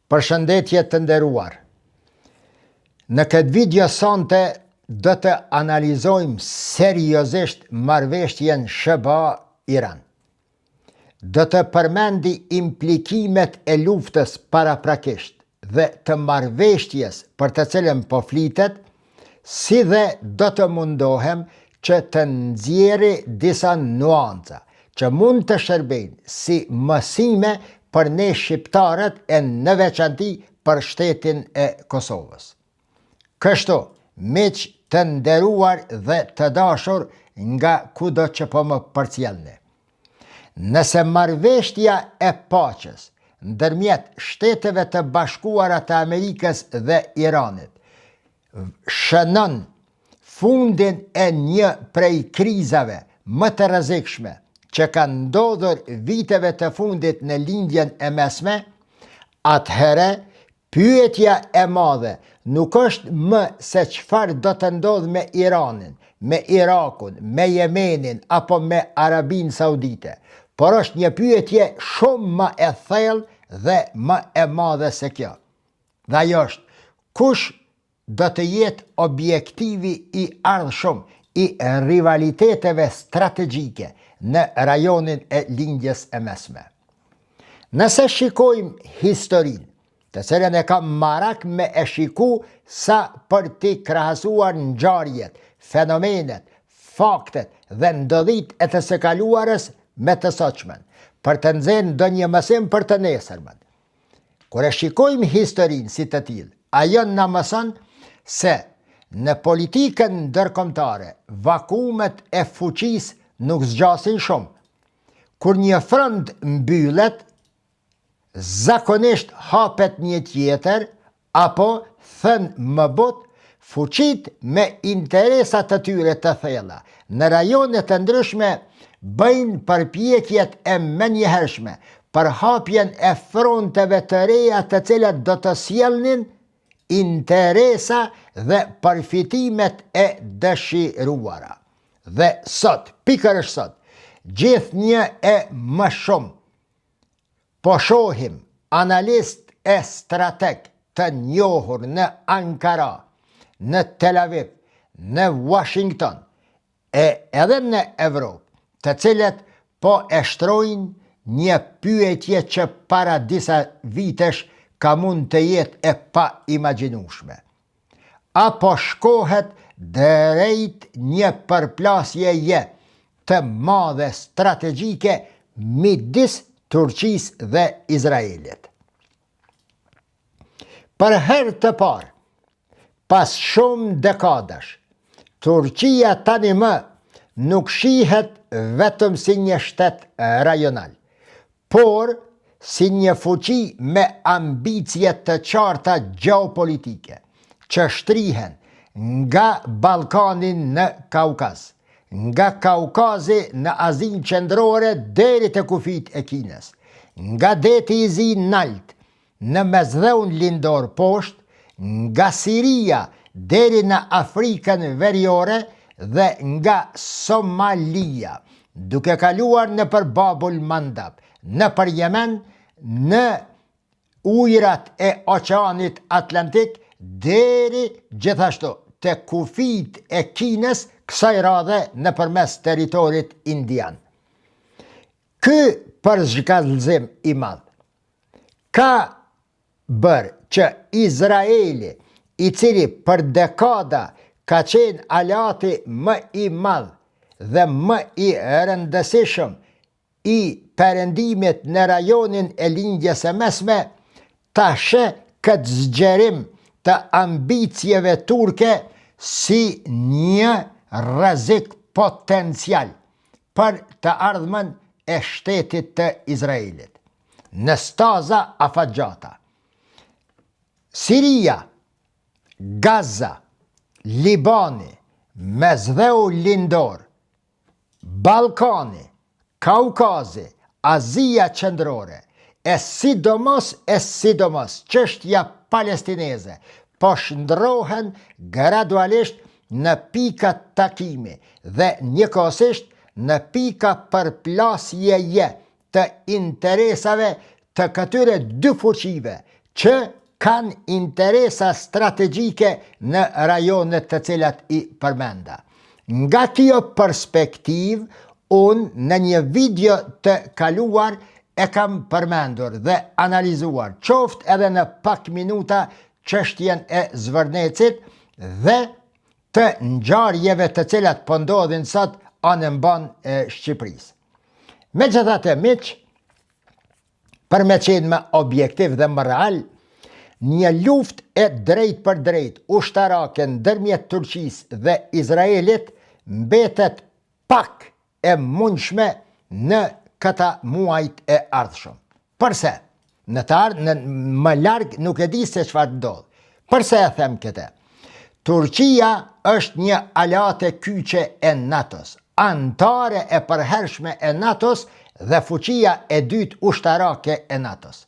Përshëndetje të nderuar. Në këtë video sonte do të analizojmë seriozisht marrëveshjen SHBA-Iran. Do të përmendi implikimet e luftës paraprakisht dhe të marrëveshjes për të cilën po flitet, si dhe do të mundohem që të nxjerri disa nuanca që mund të shërbejnë si mësime për ne shqiptarët e në veçanti për shtetin e Kosovës. Kështu, miq të nderuar dhe të dashur nga kudo që po më përcjellni. Nëse marrëveshtja e paqes ndërmjet Shteteve të Bashkuara të Amerikës dhe Iranit shënon fundin e një prej krizave më të rrezikshme që kanë ndodhur viteve të fundit në Lindjen e Mesme, atëherë Pyetja e madhe nuk është më se çfarë do të ndodhë me Iranin, me Irakun, me Jemenin apo me Arabinë Saudite, por është një pyetje shumë më e thellë dhe më e madhe se kjo. Dhe ajo është, kush do të jetë objektivi i ardhshëm i rivaliteteve strategjike në rajonin e Lindjes e Mesme. Nëse shikojmë historinë, të cilën e kam marak me e shiku sa për t'i krahasuar ngjarjet, fenomenet, faktet dhe ndodhitë e të së kaluarës me të sotshmen, për të nxjerrë ndonjë mësim për të nesërmen. Kur e shikojmë historinë si të tillë, ajo na mëson se në politikën ndërkombëtare vakuumet e fuqisë nuk zgjasin shumë. Kur një front mbyllet, zakonisht hapet një tjetër apo, thënë më butë, fuqitë me interesa të tyre të thella në rajone të ndryshme bëjnë përpjekjet e menjëhershme për hapjen e fronteve të reja të cilat do të sjellnin interesa dhe përfitimet e dëshiruara. Dhe sot, pikërisht sot, gjithnjë e më shumë, po shohim analistë e strategë të njohur në Ankara, në Tel Aviv, në Washington e edhe në Evropë, të cilët po e shtrojnë një pyetje që para disa vitesh ka mund të jetë e paimagjinueshme. A po shkohet drejt një përplasjeje të madhe strategjike midis Turqisë dhe Izraelit? Për herë të parë, pas shumë dekadash, Turqia tani më nuk shihet vetëm si një shtet rajonal, por si një fuqi me ambicie të qarta gjeopolitike, që shtrihen nga Ballkani në Kaukaz, nga Kaukazi në Azinë Qendrore deri te kufijtë e Kinës, nga Deti i Zi nalt në Mesdheun Lindor poshtë, nga Siria deri në Afrikën Veriore dhe nga Somalia, duke kaluar nëpër Babul Mandab, nëpër Jemen, në ujërat e Oqeanit Atlantik deri gjithashtu te kufijtë e Kinës, kësaj radhe nëpërmes territorit indian. Ky përshkallëzim i madh ka bërë që Izraeli, i cili për dekada ka qenë aleati më i madh dhe më i rëndësishëm i Perëndimit në rajonin e Lindjes së Mesme, ta sheh këtë zgjerim të ambicieve turke si një rrezik potencial për të ardhmen e shtetit të Izraelit. Në staza afatgjata. Siria, Gaza, Libani, Mesdheu Lindor, Ballkani, Kaukazi, Azia Qendrore, e sidomos e sidomos çështja palestineze po shndërrohen gradualisht në pika takimi dhe njëkohësisht në pika përplasjeje të interesave të këtyre dy fuqive që kanë interesa strategjike në rajonet të cilat i përmenda. Nga kjo perspektivë, unë në një video të kaluar e kam përmendur dhe analizuar, qoftë edhe në pak minuta çështjen e Zvërnecit dhe të ngjarjeve të cilat po ndodhin sot anembanë Shqipërisë. Megjithatë, miq, për me qenë më objektiv dhe më real, një luftë e drejtpërdrejtë ushtarake ndërmjet Turqisë dhe Izraelit mbetet pak e mundshme në këta muajt e ardhshëm. Përse? Në të ardh, në më larg nuk e di se çfarë ndodh. Përse e them këtë? Turqia është një aleate kyçe e NATO-s, anëtare e përhershme e NATO-s dhe fuqia e dytë ushtarake e NATO-s.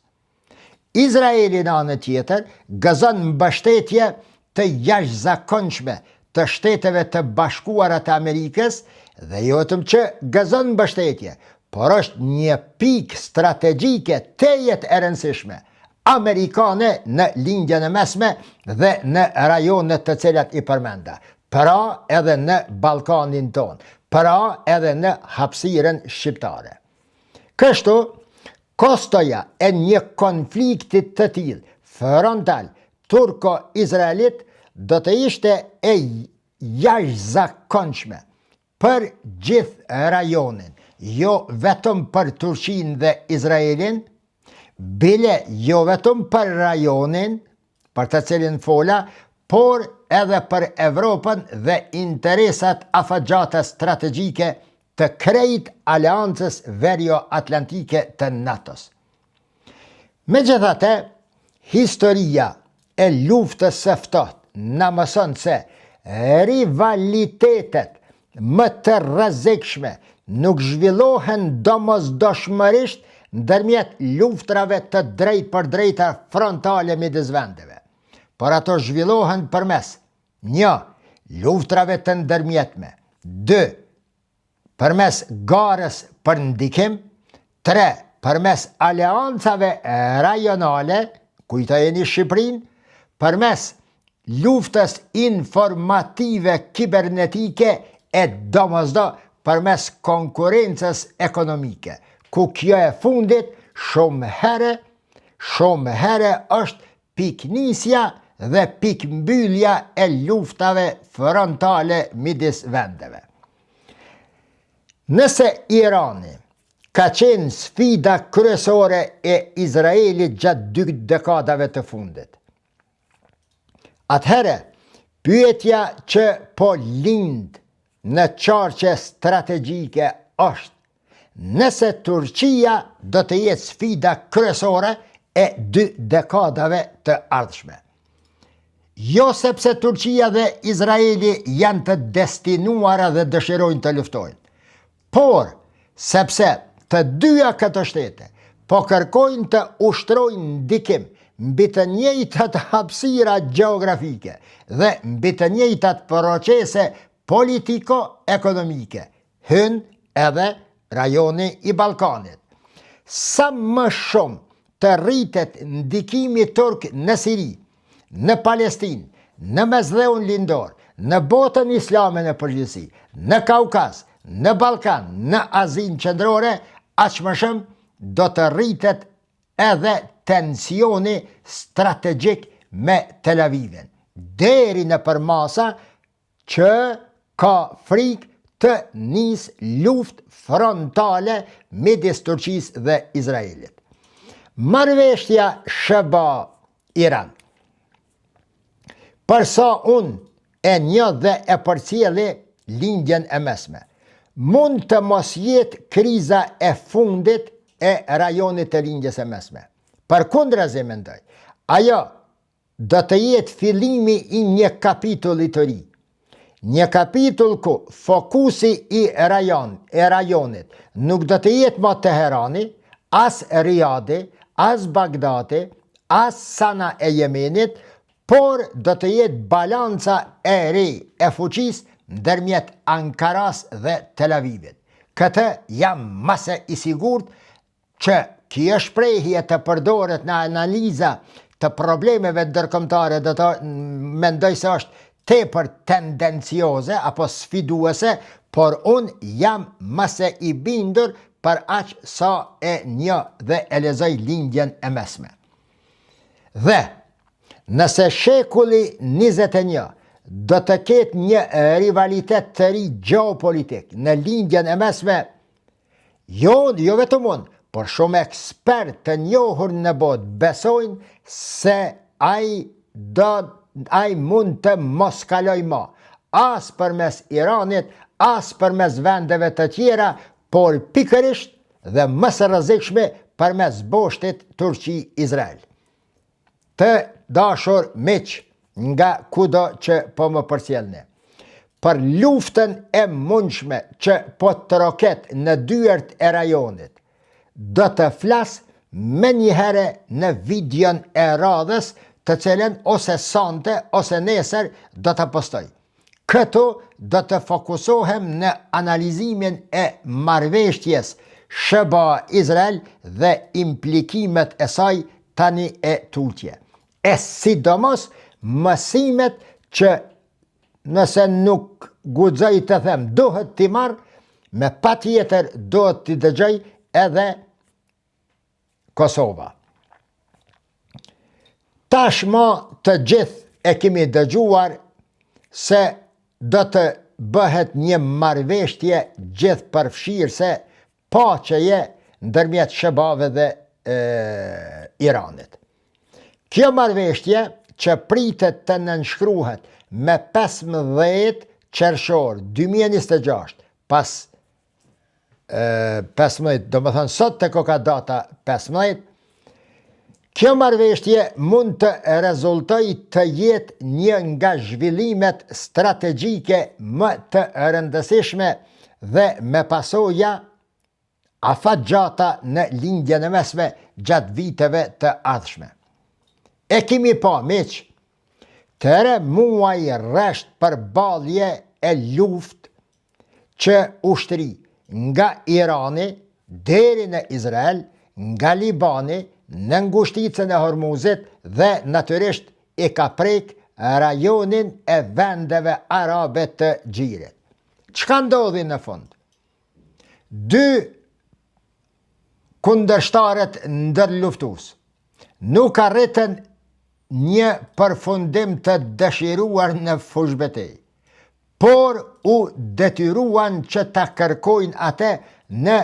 Izraeli në anën tjetër gëzon mbështetje të jashtëzakonshme të Shteteve të Bashkuara të Amerikës dhe jo vetëm që gëzon mbështetje, por është një pikë strategjike tejet e rëndësishme amerikane në Lindjen e Mesme dhe në rajonet të cilat i përmenda, pra edhe në Ballkanin tonë, pra edhe në hapësirën shqiptare. Kështu, kostoja e një konflikti të tillë frontal turko-izraelit do të ishte e jashtëzakonshme për gjithë rajonin, jo vetëm për Turqinë dhe Izraelin, bile jo vetëm për rajonin, për të cilin fola, por edhe për Evropën dhe interesat afatgjata strategjike të krejt Aleancës Verio-Atlantike të NATO-s. Megjithatë, historia e luftës së ftohtë na mëson se rivalitetet më të rrezikshme nuk zhvillohen domosdoshmërisht ndërmjet luftrave të drejtpërdrejta frontale midis vendeve, por ato zhvillohen përmes një luftrave të ndërmjetme, 2 përmes garës për ndikim, 3 përmes aleancave rajonale, kujtojeni Shqipërinë, përmes luftës informative kibernetike e domosdo përmes konkurrencës ekonomike, ku kjo e fundit shumë herë, shumë herë është pikënisja dhe pikëmbyllja e luftave frontale midis vendeve. Nëse Irani ka qenë sfida kryesore e Izraelit gjatë dy dekadave të fundit, atëherë pyetja që po lind në qarqe strategjike është nëse Turqia do të jetë sfida kryesore e dy dekadave të ardhshme. Jo sepse Turqia dhe Izraeli janë të destinuara dhe dëshirojnë të luftojnë, por sepse të dyja këto shtete po kërkojnë të ushtrojnë ndikim mbi të njëjtat hapësira gjeografike dhe mbi të njëjtat procese politiko-ekonomike, hyn edhe rajoni i Ballkanit. Sa më shumë të rritet ndikimi turk në Siri, në Palestinë, në Mesdheun Lindor, në botën islame në përgjithësi, në Kaukaz, në Ballkan, në Azinë Qendrore, aq më shumë do të rritet edhe tensioni strategjik me Tel Avivin, deri në përmasa që ka frikë të nisë luftë frontale midis Turqisë dhe Izraelit. Marrëveshja SHBA-Iran. Për sa unë e njoh dhe e përcjelli Lindjen e Mesme, mund të mos jetë kriza e fundit e rajonit të Lindjes së Mesme. Përkundrazi mendoj, ajo do të jetë fillimi i një kapitulli të ri. Një kapitull ku fokusi i rajon, e rajonit nuk do të jetë më Teherani, as Riadi, as Bagdati, as Sana e Jemenit, por do të jetë balanca e re e fuqisë ndërmjet Ankaras dhe Tel Avivit. Këtë jam më se i sigurt që kjo shprehje të përdoret në analiza të problemeve ndërkombëtare do të mendoj se është tepër tendencioze apo sfiduese, por unë jam më se i bindur për aq sa e njoh dhe e lexoj Lindjen e Mesme. Dhe, nëse shekulli 21 do të ketë një rivalitet të ri gjeopolitik në Lindjen e Mesme, jo, jo vetëm unë, por shumë ekspertë të njohur në botë besojnë se ai do ai mund të mos kalojë ma, as përmes Iranit, as përmes vendeve të tjera, por pikërisht dhe më së rrezikshmi përmes boshtit Turqi-Izrael. Të dashur miq nga kudo që po më përcjellni. Për luftën e mundshme që po troket në dyert e rajonit, do të flas menjëherë në videon e radhës, të cilën ose sante ose nesër do ta postoj. Këtu do të fokusohem në analizimin e marrëveshjes SHBA-Izrael dhe implikimet e saj tani e tutje. E sidomos mësimet që nëse nuk guxoj të them duhet t'i marr, me patjetër duhet t'i dëgjoj edhe Kosova. Tashmë të gjithë e kemi dëgjuar se do të bëhet një marrëveshje gjithëpërfshirëse paqeje ndërmjet SHBA-ve dhe e, Iranit. Kjo marrëveshje që pritet të nënshkruhet me 15 qershor 2026 pas 15, domethënë sot të koka data 15, kjo marrëveshje mund të rezultojë të jetë një nga zhvillimet strategjike më të rëndësishme dhe me pasoja afatgjata në Lindjen e Mesme gjatë viteve të ardhshme. E kemi pa, miq, tre muaj rresht përballje e luftë që u shtri nga Irani deri në Izrael, nga Libani në ngushticën e Hormuzit dhe natyrisht e ka prek rajonin e vendeve arabe të Gjirit. Çka ndodhi në fund? Dy kundërshtarët ndërluftues nuk arritën një përfundim të dëshiruar në fushëbetejë. por u detyruan që ta kërkojnë atë në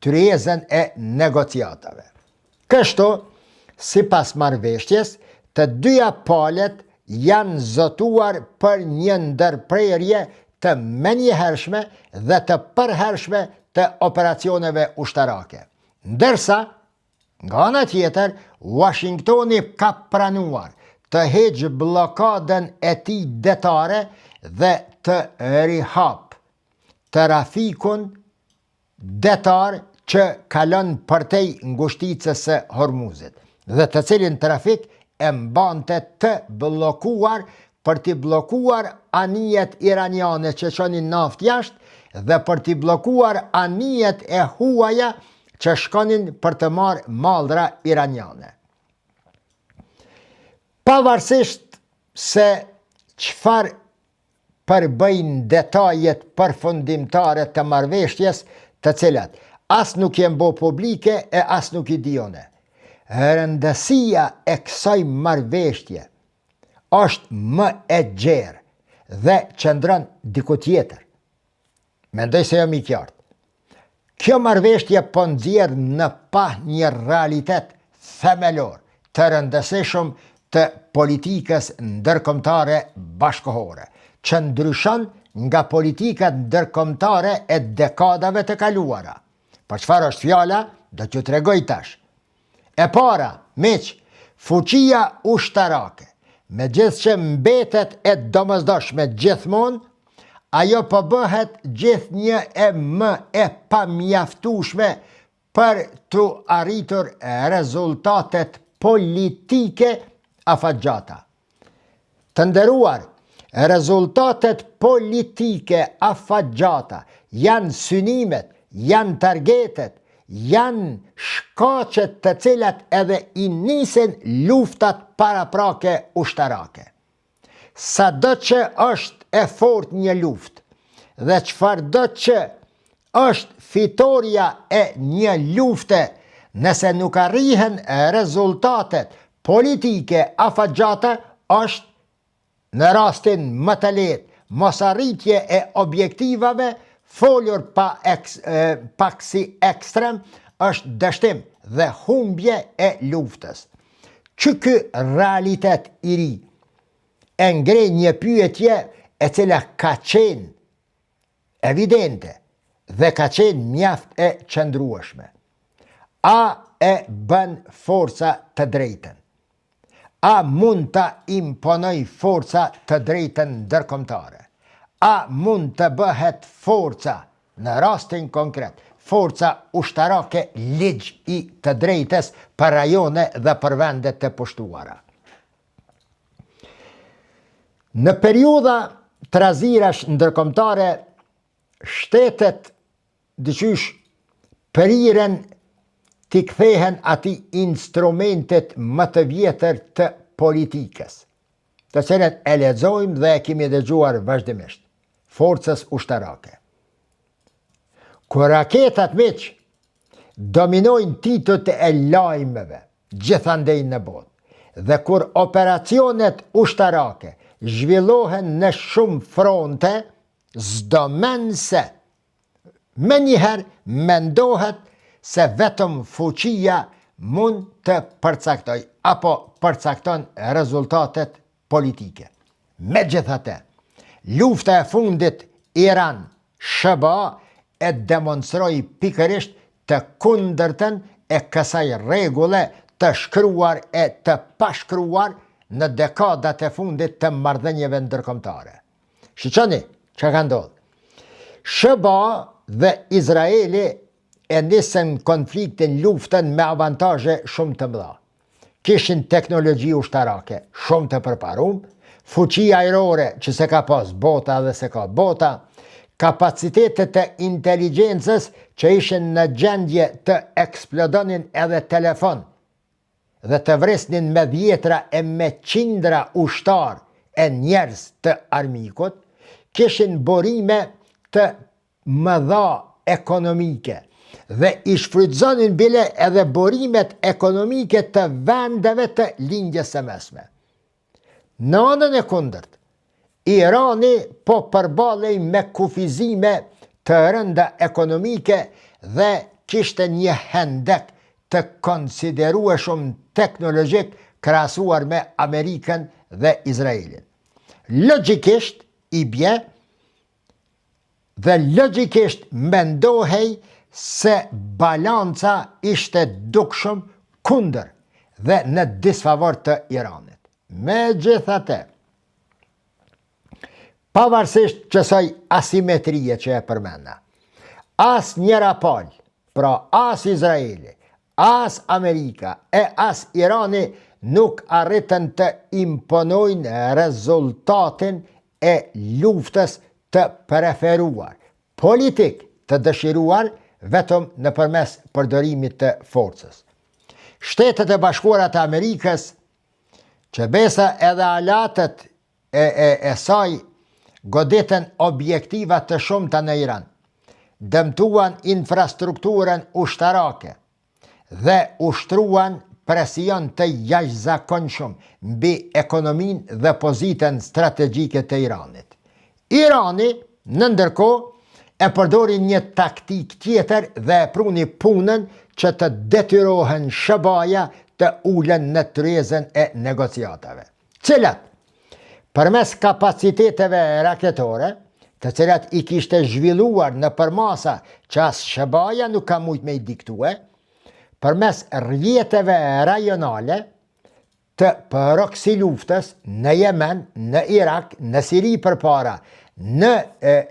tryezën e negociatave. Kështu, sipas marrëveshjes, të dyja palët janë zotuar për një ndërprerje të menjëhershme dhe të përhershme të operacioneve ushtarake. Ndërsa, Nga ana tjetër, Uashingtoni ka pranuar të heqë bllokadën e tij detare dhe të rihapë trafikun detar që kalon përtej ngushticës së Hormuzit, dhe të cilin trafik e mbante të bllokuar për t'i bllokuar anijet iraniane që çonin naftë jashtë dhe për t'i bllokuar anijet e huaja që shkonin për të marrë mallra iraniane. Pavarësisht se çfarë përbëjnë detajet përfundimtare të marrëveshjes, të cilat as nuk janë bo publike e as nuk i di unë. Rëndësia e kësaj marrëveshje është më e gjerë dhe qëndron diku tjetër. Mendoj se jam i qartë. Kjo marrëveshje po nxjerr në pah një realitet themelor të rëndësishëm të politikës ndërkombëtare bashkëkohore, që ndryshon nga politikat ndërkombëtare e dekadave të kaluara. Për çfarë është fjala, do t'ju tregoj tash. E para, miq, fuqia ushtarake, megjithëqë mbetet e domosdoshme gjithmonë, ajo po bëhet gjithnjë e më e pamjaftueshme për të arritur rezultatet politike afatgjata. Të nderuar, rezultatet politike afatgjata janë synimet, janë targetet, janë shkaqet të cilat edhe i nisin luftat paraprake ushtarake. Sado që është e fortë një luftë dhe çfarëdo që është fitorja e një lufte, nëse nuk arrihen rezultatet politike afatgjata, është Në rastin më të lehtë, mosarritje e objektivave, folur pa pak si ekstrem, është dështim dhe humbje e luftës. Që ky realitet i ri e ngre një pyetje e cila ka qenë evidente dhe ka qenë mjaft e qëndrueshme. A e bën forca të drejtën? A mund ta imponojë forca të drejtën ndërkombëtare? A mund të bëhet forca, në rastin konkret, forca ushtarake ligj i të drejtës për rajone dhe për vende të pushtuara? Në periudha trazirash ndërkombëtare, shtetet diqysh priren t'i kthehen atij instrumentit më të vjetër të politikës, të cilën e lexojmë dhe e kemi dëgjuar vazhdimisht, forcës ushtarake. Kur raketat miq dominojnë titujt e lajmeve gjithandej në botë, dhe kur operacionet ushtarake zhvillohen në shumë fronte, s'do mend se Menjëherë mendohet se vetëm fuqia mund të përcaktojë apo përcakton rezultatet politike. Megjithatë, lufta e fundit Iran-SHBA e demonstroi pikërisht të kundërtën e kësaj rregulle të shkruar e të pashkruar në dekadat e fundit të marrëdhënieve ndërkombëtare. Shiqoni, çka ka ndodhë? SHBA dhe Izraeli e nisën konfliktin luftën me avantazhe shumë të mëdha. Kishin teknologji ushtarake shumë të përparum, fuqi ajrore që s'e ka pas bota dhe s'e ka bota, kapacitete të inteligjencës që ishin në gjendje të eksplodonin edhe telefon dhe të vrisnin me dhjetra e me qindra ushtarë e njerëz të armikut, kishin burime të mëdha ekonomike dhe i shfrytëzonin bile edhe burimet ekonomike të vendeve të Lindjes së Mesme. Në anën e kundërt, Irani po përballej me kufizime të rënda ekonomike dhe kishte një hendek të konsiderueshëm teknologjik krahasuar me Amerikën dhe Izraelin. Logjikisht i bie Dhe logjikisht mendohej se balanca ishte dukshëm kundër dhe në disfavor të Iranit. Megjithatë, pavarësisht qësaj asimetrie që e përmenda, asnjëra palë, pra as Izraeli, as Amerika e as Irani nuk arritën të imponojnë rezultatin e luftës të preferuar, politik të dëshiruar vetëm nëpërmes përdorimit të forcës. Shtetet e Bashkuara të Amerikës, që besa edhe aleatët e, e, e saj goditën objektiva të shumta në Iran, dëmtuan infrastrukturën ushtarake, dhe ushtruan presion të jashtëzakonshëm mbi ekonominë dhe pozitën strategjike të Iranit. Irani, në ndërkohë, e përdori një taktikë tjetër dhe e pruni punën që të detyrohen SHBA-ja të ulen në tryezën e negociatave. Cilat, përmes kapaciteteve raketore, të cilat i kishte zhvilluar në përmasa që as SHBA-ja nuk ka mujt me i diktue, përmes rrjeteve rajonale të proksi luftës në Jemen, në Irak, në Siri përpara, në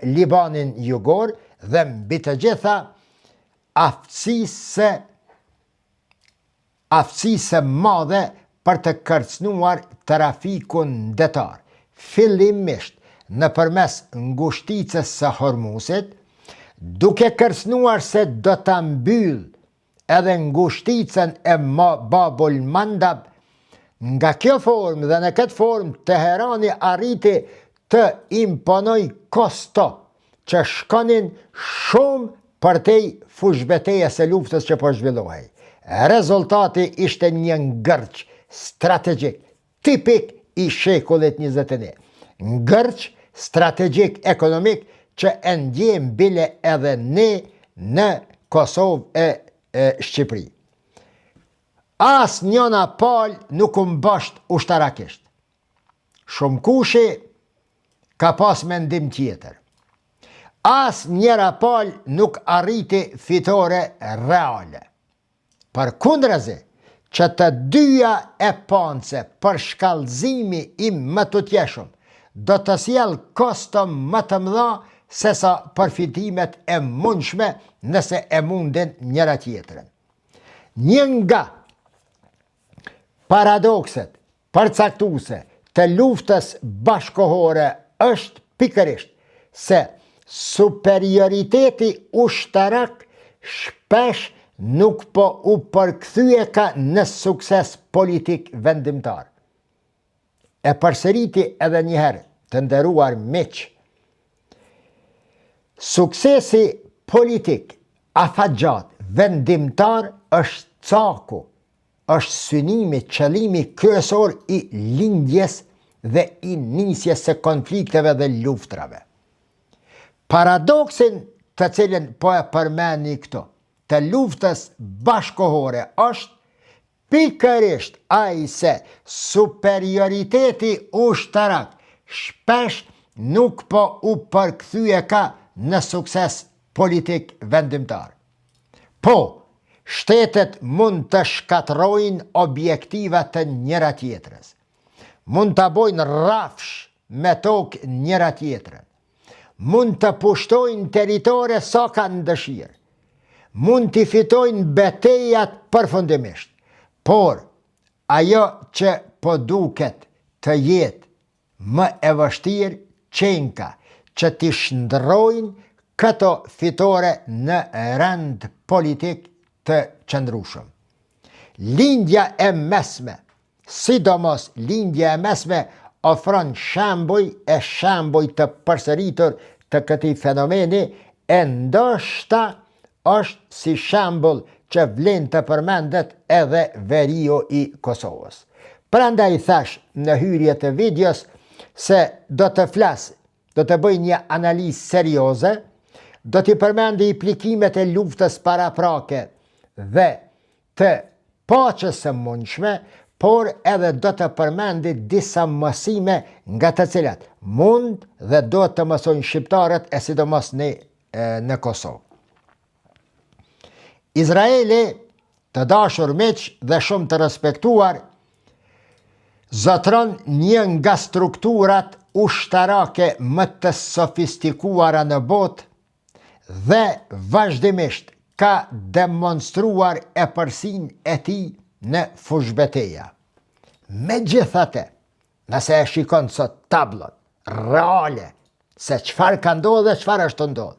Libanin jugor dhe mbi të gjitha aftësisë së aftësisë së madhe për të kërcënuar trafikun detar, fillimisht nëpërmes ngushticës së Hormuzit, duke kërcënuar se do ta mbyllë. edhe ngushticën e Babul Mandab, nga kjo formë dhe në këtë formë Teherani arriti të imponojë kosto që shkonin shumë përtej fushëbetejës së luftës që po zhvillohej. Rezultati ishte një ngërç strategjik tipik i shekullit 21. Ngërç strategjik ekonomik që e ndjemë bile edhe ne në Kosovë e, e Shqipëri. Asnjëna palë nuk u mposht ushtarakisht. Shumëkushi ka pas mendim tjetër. Asnjëra palë nuk arriti fitore reale. Përkundrazi, që të dyja e panë se përshkallëzimi i mëtutjeshëm do të sjellë kosto më të mëdha sesa përfitimet e mundshme nëse e mundin njëra tjetrën. Një nga paradokset përcaktuese të luftës bashkëkohore është pikërisht se superioriteti ushtarak shpesh nuk po u përkthyeka në sukses politik vendimtar. E përsëriti edhe një herë, të nderuar miq, suksesi politik afatgjatë vendimtar është caku është synimi, qëllimi kryesor i lindjes dhe i nisjes së konflikteve dhe luftrave. Paradoksin të cilin po e përmendi këtu, të luftës bashkëkohore është pikërisht ai se superioriteti ushtarak shpesh nuk po u përkthyeka në sukses politik vendimtar. Po, shtetet mund të shkatërrojnë objektiva të njëra-tjetrës. Mund ta bojnë rrafsh me tokë njëra-tjetrën. Mund të pushtojnë territore sa kanë dëshirë. Mund t'i fitojnë betejat përfundimisht. Por, ajo që po duket të jetë Më e vështirë qenka që t'i shndërrojnë këto fitore në rend politik të qëndrueshëm. Lindja e Mesme, sidomos Lindja e Mesme ofron shembuj e shembuj të përsëritur të këtij fenomeni e ndoshta është si shembull që vlen të përmendet edhe veriu i Kosovës. Prandaj thashë në hyrje të videos se do të flas, do të bëj një analizë serioze, do t'i përmendi implikimet e luftës paraprake dhe të paqes së mundshme, por edhe do të përmendi disa mësime nga të cilat mund dhe do të mësojnë shqiptarët e sidomos ne në Kosovë. Izraeli, të dashur miq dhe shumë të respektuar, zotëron një nga strukturat ushtarake më të sofistikuara në botë dhe vazhdimisht ka demonstruar epërsinë e tij në fushëbeteja. Megjithatë, Nëse e shikon sot tablon reale se çfarë ka ndodhë dhe çfarë është tu ndodhë.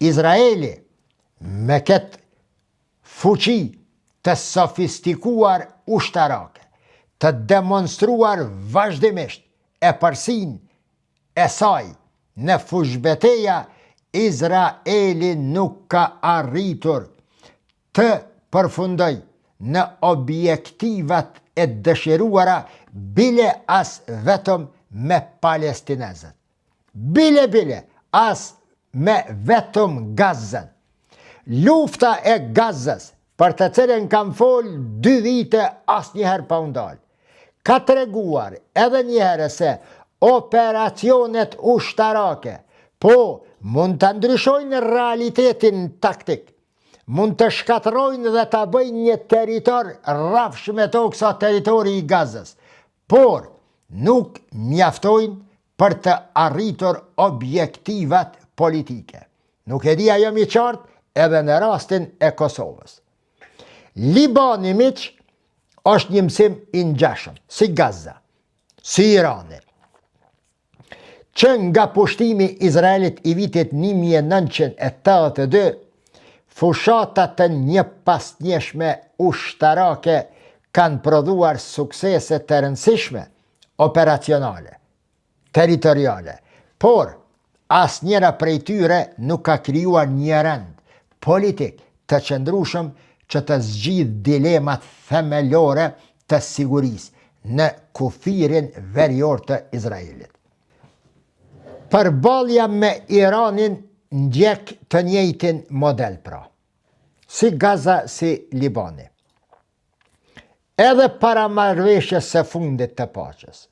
Izraeli me këtë fuqi të sofistikuar ushtarake, të demonstruar vazhdimisht epërsinë e saj në fushëbeteja, Izraeli nuk ka arritur të përfundojë në objektivat e dëshiruara bile as vetëm me palestinezët. Bile bile as me vetëm Gazën. Lufta e Gazës, për të cilën kam fol dy vite asnjëherë pa u ndalë, ka treguar edhe njëherë se operacionet ushtarake, po, mund ta ndryshojnë realitetin taktik, mund të shkatërrojnë dhe ta bëjnë një territor rrafsh me tokë sa territori i Gazës, por nuk mjaftojnë për të arritur objektivat politike. Nuk e di a jam i qartë edhe në rastin e Kosovës. Libani miq është një mësim i ngjashëm, si Gaza, si Irani. Që nga pushtimi izraelit i vitit 1982, Fushata të njëpasnjëshme ushtarake kanë prodhuar suksese të rëndësishme operacionale, territoriale, por asnjëra prej tyre nuk ka krijuar një rend politik të qëndrueshëm që të zgjidhë dilemat themelore të sigurisë në kufirin verior të Izraelit. Përballja me Iranin ndjek të njëjtin model pra, si Gaza si Libani. Edhe para marrëveshjes së fundit të paqes,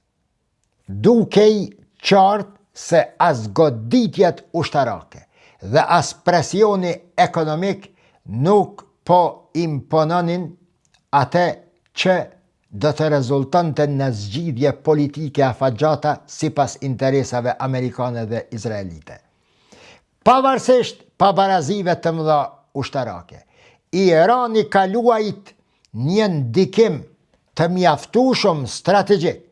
dukej qartë se as goditjet ushtarake dhe as presioni ekonomik nuk po impononin atë që do të rezultonte në zgjidhje politike afatgjata sipas interesave amerikane dhe izraelite. Pavarësisht pabarazive të mëdha ushtarake, Irani ka luajt një ndikim të mjaftueshëm strategjik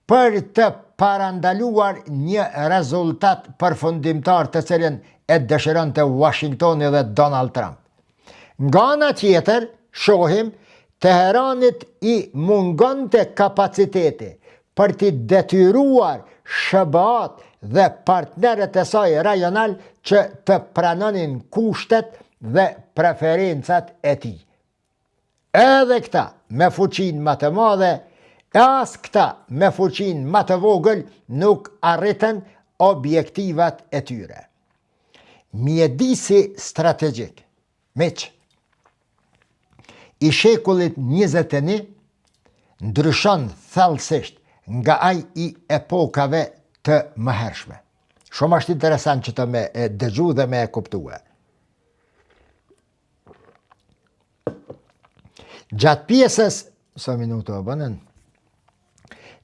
për të parandaluar një rezultat përfundimtar të cilin e dëshironte Washingtoni dhe Donald Trump. Nga ana tjetër, shohim, Teheranit i mungonte kapaciteti për t'i detyruar SHBA-të dhe partnerët e saj rajonalë që të pranonin kushtet dhe preferencat e tij. Edhe këta me fuqinë ma të madhe, e as këta me fuqinë ma të vogël nuk arritën objektivat e tyre. Mjedisi strategjik, miq, i shekullit 21 ndryshon thellësisht nga ai i epokave të mëhershme. Shumë është interesant që të me e dëgju dhe me e kuptue. Gjatë pjesës, sa minuta u bënë?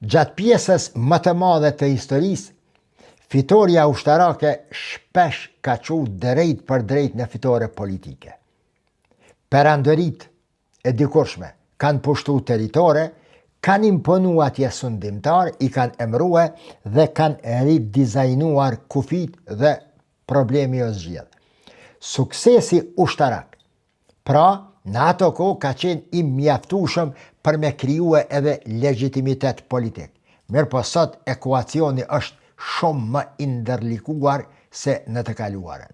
Gjatë pjesës më të madhe të historisë, fitorja ushtarake shpesh ka çu drejtpërdrejt në fitore politike. Perandoritë e dikurshme kanë pushtu territore, kanë imponu atje sundimtarë, i kanë emrue dhe kanë ridizajnuar kufijtë dhe problemi o zgjidh. Suksesi ushtarak, pra, në ato kohë ka qenë i mjaftueshëm për me krijue edhe legjitimitet politik. Mirëpo sot ekuacioni është shumë më i ndërlikuar se në të kaluarën.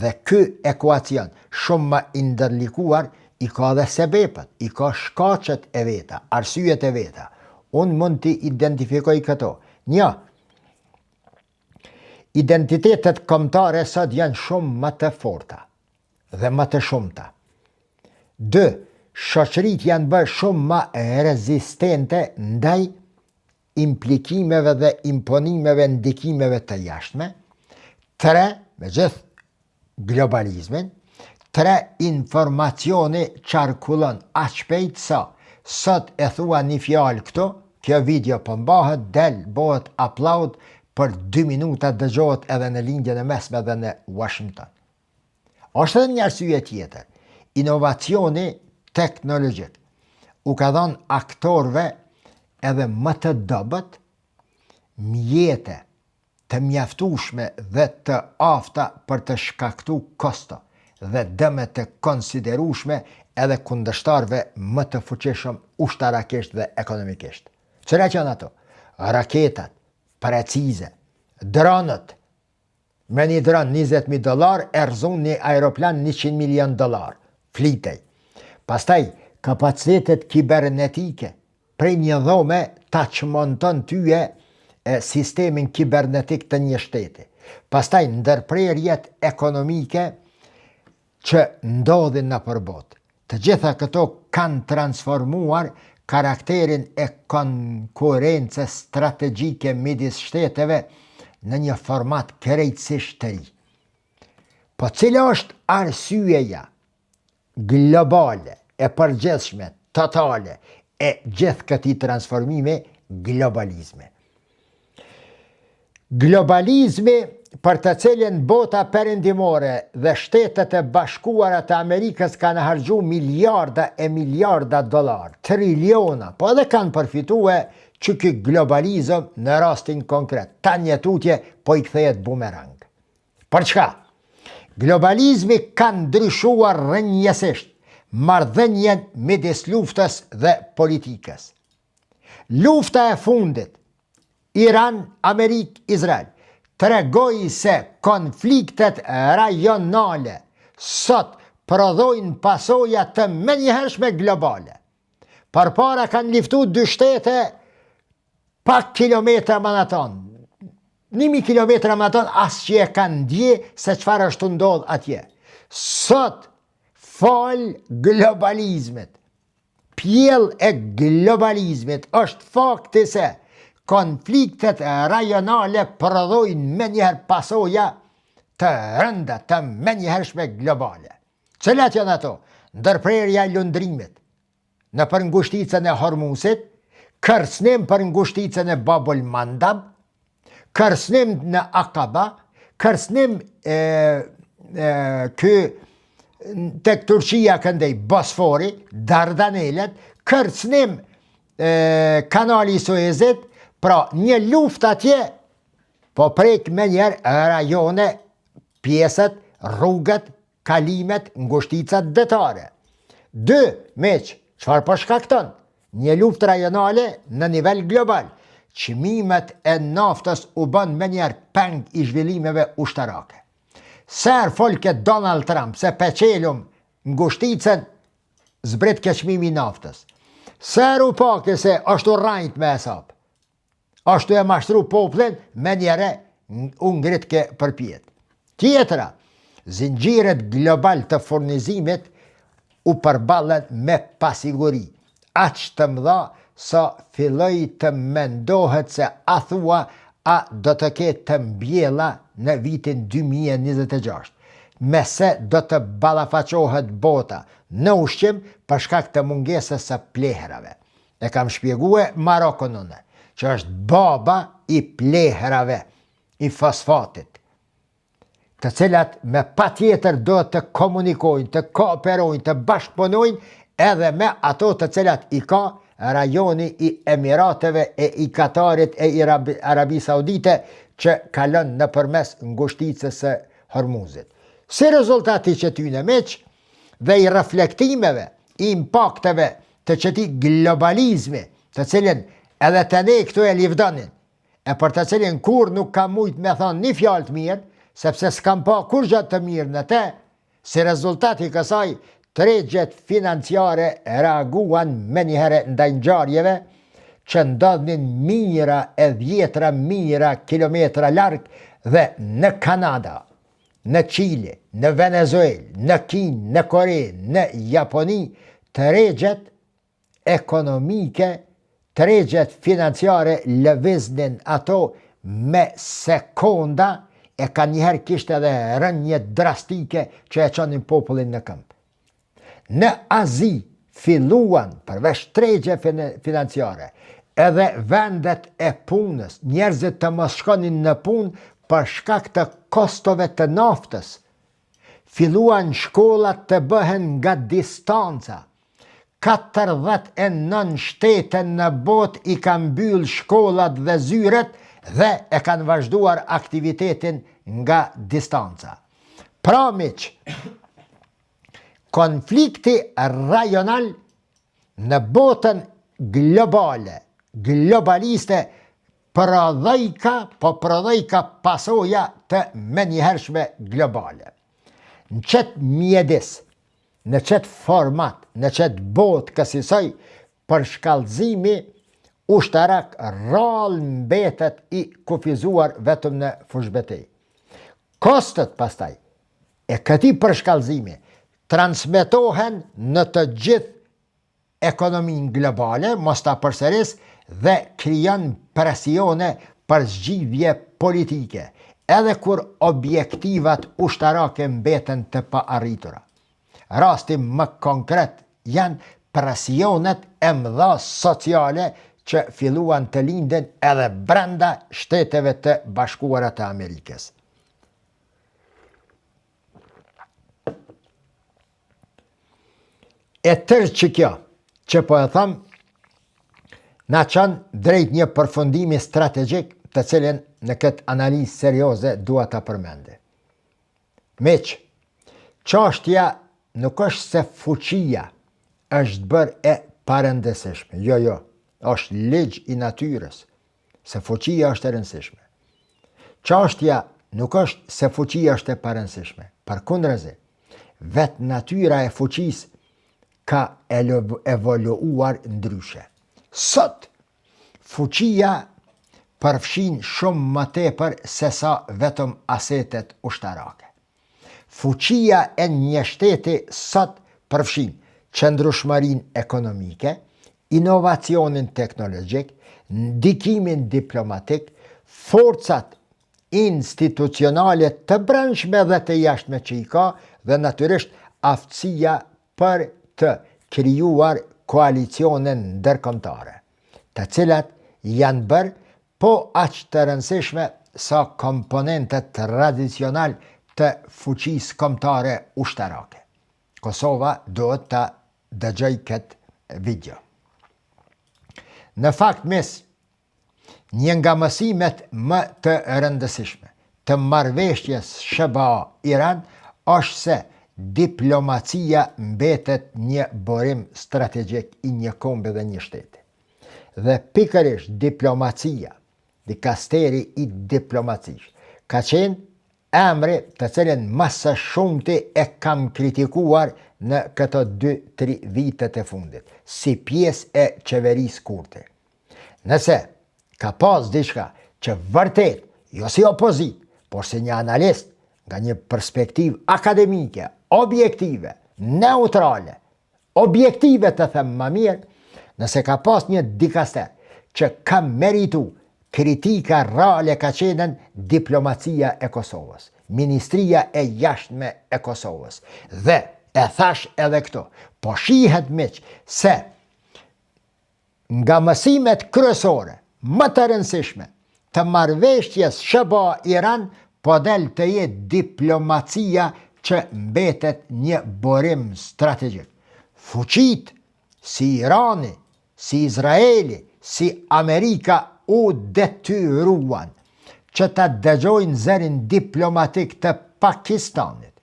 Dhe ky ekuacion shumë më i ndërlikuar i ka dhe sebepet, i ka shkaqet e veta, arsyet e veta. Unë mund t'i identifikoj këto. Një, Identitetet kombëtare sot janë shumë më të forta dhe më të shumta. 2. Shoqëritë janë bërë shumë më rezistente ndaj implikimeve dhe imponimeve ndikimeve të jashtme. 3. Me gjithë globalizmin, 3 informacioni qarkullon aq shpejt sa sot e thua një fjalë këtu, kjo video po mbahet, del, bëhet upload për 2 minuta dëgjohet edhe në Lindjen e Mesme dhe në Washington. Është edhe një arsye tjetër. Inovacioni teknologjik u ka dhënë aktorëve edhe më të dobët mjete të mjaftueshme dhe të afta për të shkaktu kosto dhe dëme të konsiderueshme edhe kundërshtarëve më të fuqishëm ushtarakisht dhe ekonomikisht. Cilat janë ato? Raketat precize, dronët, me një dron 20.000 dollar e rrëzon një aeroplan 100 milion dollar, flitej. Pastaj, kapacitetet kibernetike, Prej një dhome ta çmonton tyje sistemin kibernetik të një shteti. Pastaj ndërprerjet ekonomike që ndodhin nëpër botë. Të gjitha këto kanë transformuar karakterin e konkurrencës strategjike midis shteteve në një format krejtësisht të ri. Po cila është arsyeja globale, e përgjithshme, totale, e gjithë këtij transformimi, globalizmi. Globalizmi për të cilin bota perëndimore dhe Shtetet e Bashkuara të Amerikës kanë harxhu miliarda e miliarda dollarë, triliona, po edhe kanë përfitue që ky globalizëm në rastin konkret, tani e tutje po i kthehet bumerang. Për çka? Globalizmi ka ndryshuar rrënjësisht marrëdhënien midis luftës dhe politikës. Lufta e fundit, Iran, Amerikë, Izrael, tregoi se konfliktet rajonale sot prodhojnë pasoja të menjëhershme globale. Përpara kanë liftu dy shtete pak kilometra manatonë, 1000 kilometra manatonë, as që e kanë ndje se çfarë është tu ndodhë atje. Sot, falë globalizmit, pjellë e globalizmit është fakti se konfliktet rajonale prodhojnë menjëherë pasoja të rënda, të menjëhershme globale. Cilat janë ato? Ndërprerja e lundrimit nëpër ngushticën e Hormusit, kërcënim për ngushticën e Babul Mandab, kërcënim në Akaba, kërcënim e, e, ky tek Turqia këndej Bosfori, Dardanelet, kërcënim e, kanali i Suezit, pra një luftë atje po prek menjëherë rajone pjesët, rrugët, kalimet, ngushticat detare. Dy, miq, çfarë po shkakton? Një luftë rajonale në nivel global. Çmimet e naftës u bënë menjëherë peng i zhvillimeve ushtarake. Sa herë folke Donald Trump se pe çelum ngushticën, zbritke çmimi i naftës. Sa herë u pake se është tu rrajt me hesap. Është tu e mashtru popullin, menjëherë u ngritke përpjetë. Tjetra, zinxhirët global të furnizimit u përballën me pasiguri, aq të mëdha sa filloi të mendohet se a thua a do të ketë të mbjella në vitin 2026, me se do të ballafaqohet bota në ushqim për shkak të mungesës së plehrave. E kam shpjegue Marokon unë, që është baba i plehrave, i fosfatit, të cilat me patjetër do të komunikojnë, të kooperojnë, të bashkëpunojnë edhe me ato të cilat i ka rajoni i Emirateve e i Katarit e i Arabisë Saudite që kalon nëpërmes ngushticës së Hormuzit. Si rezultat i qëtyne miq dhe i reflektimeve, i impakteve të qëtij globalizmi, të cilin edhe te ne këtu e livdonin, e për të cilin kurrë nuk kam mujt me thonë një fjalë të mirë, sepse s'kam pa kurgjë të mirë në te, si rezultat i kësaj, tregjet financiare reaguan menjëherë ndaj ngjarjeve që ndodhnin mijëra e dhjetra mijëra kilometra larg dhe në Kanada, në Çile, në Venezuelë, në Kinë, në Kore, në Japoni, tregjet ekonomike, tregjet financiare lëviznin ato me sekonda e kanjëherë kishte edhe rënie drastike që e çonin popullin në këmbë. Në Azi filluan, përveç tregjeve financiare, edhe vendet e punës, njerëzit të mos shkonin në punë për shkak të kostove të naftës. Filluan shkollat të bëhen nga distanca. 49 shtete në botë i kanë mbyllë shkollat dhe zyret dhe e kanë vazhduar aktivitetin nga distanca. Pra miq, Konflikti rajonal në botën globale, globaliste, prodhojka, po prodhojka pasoja të menjëhershme globale. Në qëtë mjedis, në qëtë format, në qëtë botë kësisoj, përshkallëzimi ushtarak rrallë mbetet i kufizuar vetëm në fushëbetejë. Kostot pastaj e këtij përshkallëzimi transmetohen në të gjithë ekonominë globale, mos ta përsëris, dhe krijon presione për zgjidhje politike, edhe kur objektivat ushtarake mbeten të paarritura. Rasti më konkret janë presionet e mëdha sociale që filluan të lindin edhe brenda Shteteve të Bashkuara të Amerikës. E tërë që kjo, që po e tham, na çon drejt një përfundimi strategjik të cilin në këtë analizë serioze dua ta përmendi. Miq, Çashtja nuk është se fuqia është bërë e parëndësishme. Jo, jo, është ligj i natyrës se fuqia është e rëndësishme. Çashtja nuk është se fuqia është e parëndësishme, përkundrazi, vetë natyra e fuqisë ka evoluar ndryshe. Sot, fuqia përfshin shumë më tepër sesa vetëm asetet ushtarake. Fuqia e një shteti sot përfshin qëndrueshmërinë ekonomike, inovacionin teknologjik, ndikimin diplomatik, forcat institucionale të brendshme dhe të jashtme që i ka dhe natyrisht aftësia për të krijuar koalicione ndërkombëtare, të cilat janë bërë po aq të rëndësishme sa komponentët tradicionalë të fuqisë kombëtare ushtarake. Kosova duhet ta dëgjojë këtë video. Në fakt, miq, Një nga mësimet më të rëndësishme të marrëveshjes SHBA-Iran është se diplomacia mbetet një burim strategjik i një kombi dhe një shteti. Dhe pikërisht diplomacia, dikasteri i diplomacisë, ka qenë emri të cilin më së shumti e kam kritikuar në këto 2-3 vitet e fundit, si pjesë e qeverisë Kurti. Nëse ka pas diçka që vërtet, jo si opozitë, por si një analist, nga një perspektivë akademike, objektive, neutrale, objektive të them më mirë, nëse ka pas një dikaster që ka meritu kritika reale ka qenë diplomacia e Kosovës, Ministria e Jashtme e Kosovës. Dhe e thash edhe këto, po shihet miq se Nga mësimet kryesore, më të rëndësishme, të marrëveshjes SHBA-Iran po del të jetë diplomacia që mbetet një burim strategjik. Fuqitë si Irani, si Izraeli, si Amerika u detyruan që ta dëgjojnë zërin diplomatik të Pakistanit,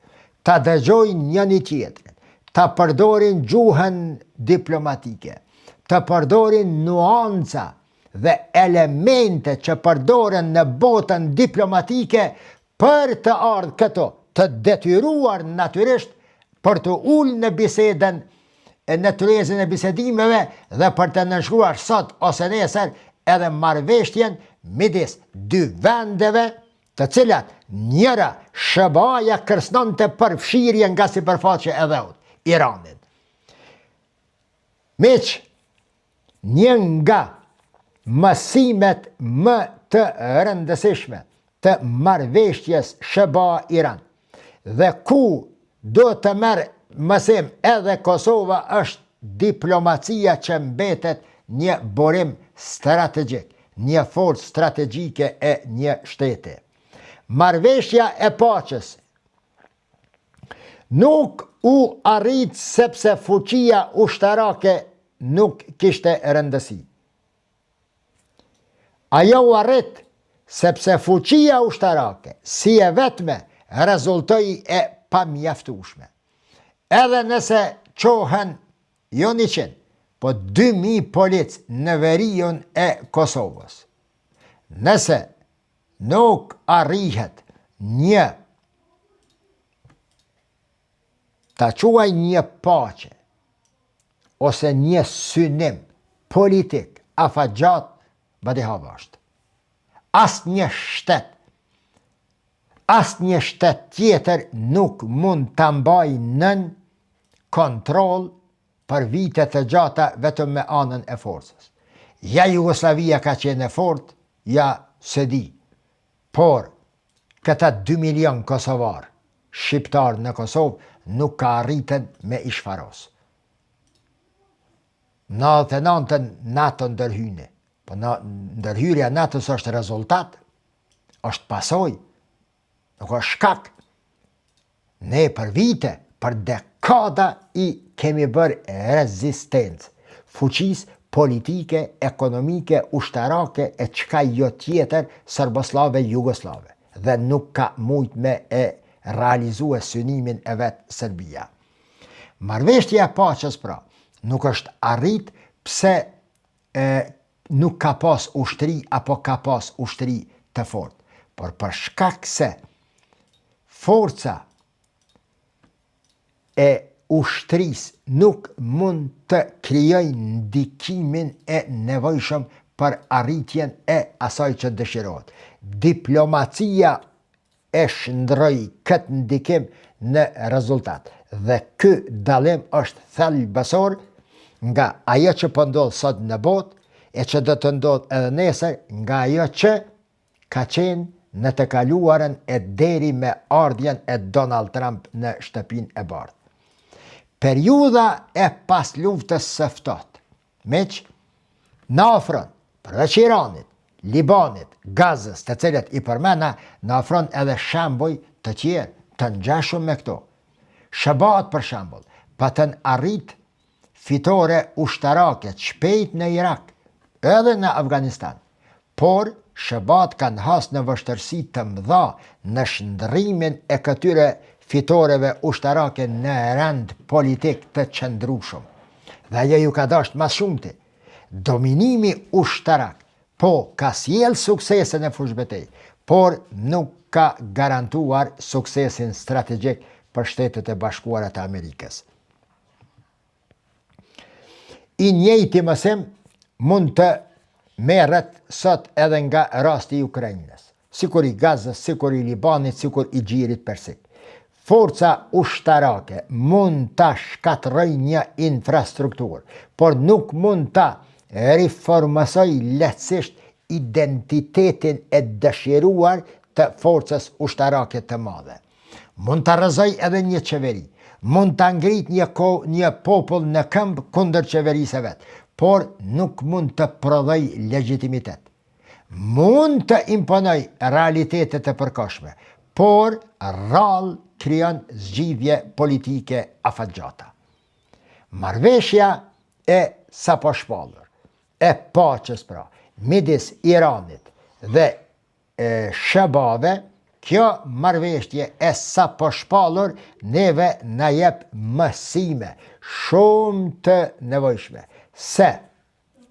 ta dëgjojnë njëni-tjetrin, ta përdorin gjuhën diplomatike, të përdorin nuanca dhe elemente që përdoren në botën diplomatike për të ardhë këtu, të detyruar natyrisht për t'u ulë në bisedën në tryezën e bisedimeve dhe për të nënshkruar sot ose nesër edhe marrëveshjen midis dy vendeve të cilat njëra SHBA-ja kërcënonte përfshirje nga sipërfaqja e dheut, Iranin. Miq, një nga mësimet më të rëndësishme të marrëveshjes SHBA-Iran dhe ku duhet të merr mësim edhe Kosova është diplomacia që mbetet një burim strategjik, një forcë strategjike e një shteti. Marrëveshja e paqes nuk u arrit sepse fuqia ushtarake nuk kishte rëndësi. Ajo u arrit sepse fuqia ushtarake, si e vetme, rezultoi e pamjaftueshme. Edhe nëse çohen jo 100, po 2000 policë në veriun e Kosovës. Nëse nuk arrihet një ta quaj një paqe ose një synim politik afatgjatë badihava është. Asnjë shtet, asnjë shtet tjetër nuk mund ta mbajë nën kontroll për vite të gjata vetëm me anën e forcës. Ja Jugosllavia ka qenë e fortë, ja s'e di. Por, këta 2 milion kosovarë, shqiptarë në Kosovë, nuk ka arritën me i shfaros. 99-ën NATO ndërhyni. Po në ndërhyrja NATO-s është rezultat, është pasojë, nuk është shkak. Ne për vite, për dekada i kemi bërë rezistencë fuqisë politike, ekonomike, ushtarake e çka jo tjetër sërboslave, jugosllave. Dhe nuk ka mujt me e realizue synimin e vet Serbia. Marrëveshtja e paqes pra, nuk është arrit pse e, nuk ka pas ushtri apo ka pas ushtri të fortë, por për shkak se forca e ushtrisë nuk mund të krijojë ndikimin e nevojshëm për arritjen e asaj që dëshirohet. Diplomacia e shndërroi këtë ndikim në rezultat dhe ky dallim është thelbësor nga ajo që po ndodh sot në botë e që do të ndodhë edhe nesër nga ajo që ka qenë në të kaluarën e deri me ardhjen e Donald Trump në Shtëpinë e Bardhë. Periudha e pasluftës së ftohtë, miq, na ofron, përveç Iranit, Libanit, Gazës, të cilët i përmena, na ofron edhe shembuj të tjerë, të ngjashëm me këto. SHBA-të për shembull, patën arrit fitore ushtarake të shpejtë në Irak, edhe në Afganistan. Por, SHBA-të kanë hasë në vështirësi të mëdha në shndërrimin e këtyre fitoreve ushtarake në rend politik të qëndrueshëm. Dhe ajo ju ka dashtë ma shumti. Dominimi ushtarak, po, ka sjellë suksese në fushëbetejë, por nuk ka garantuar suksesin strategjik për Shtetet e Bashkuara të Amerikës. I njëjti mësim mund të merret sot edhe nga rasti i Ukrainës, sikur i Gazës, sikur i Libanit, sikur i Gjirit Persik. Forca ushtarake mund ta shkatërrojë një infrastrukturë, por nuk mund ta riformësojë lehtësisht identitetin e dëshiruar të forcës ushtarake të madhe. Mund ta rrëzojë edhe një qeveri, mund ta ngritë një ko, një popull në këmbë kundër qeverisë së vet, por nuk mund të prodhojë legjitimitet. Mund të imponojë realitete të përkohshme, por rrallë krijon zgjidhje politike afatgjata. Marrëveshja e saposhpallur e paqes pra, midis Iranit dhe e SHBA-ve, kjo marrëveshtje e saposhpallur neve na jep mësime shumë të nevojshme se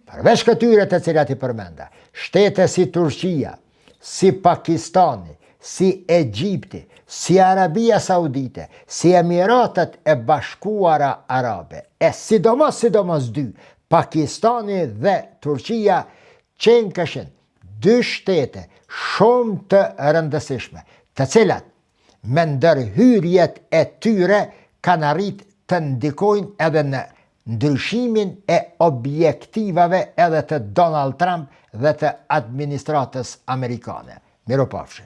përveç këtyre të cilat i përmenda, shtete si Turqia, si Pakistani, si Egjipti, si Arabia Saudite, si Emiratet e Bashkuara Arabe, e sidomos sidomos dy, Pakistani dhe Turqia qenkëshin dy shtete shumë të rëndësishme, të cilat me ndërhyrjet e tyre kanë arrit të ndikojnë edhe në ndryshimin e objektivave edhe të Donald Trump dhe të administratës amerikane. Mirupafshim.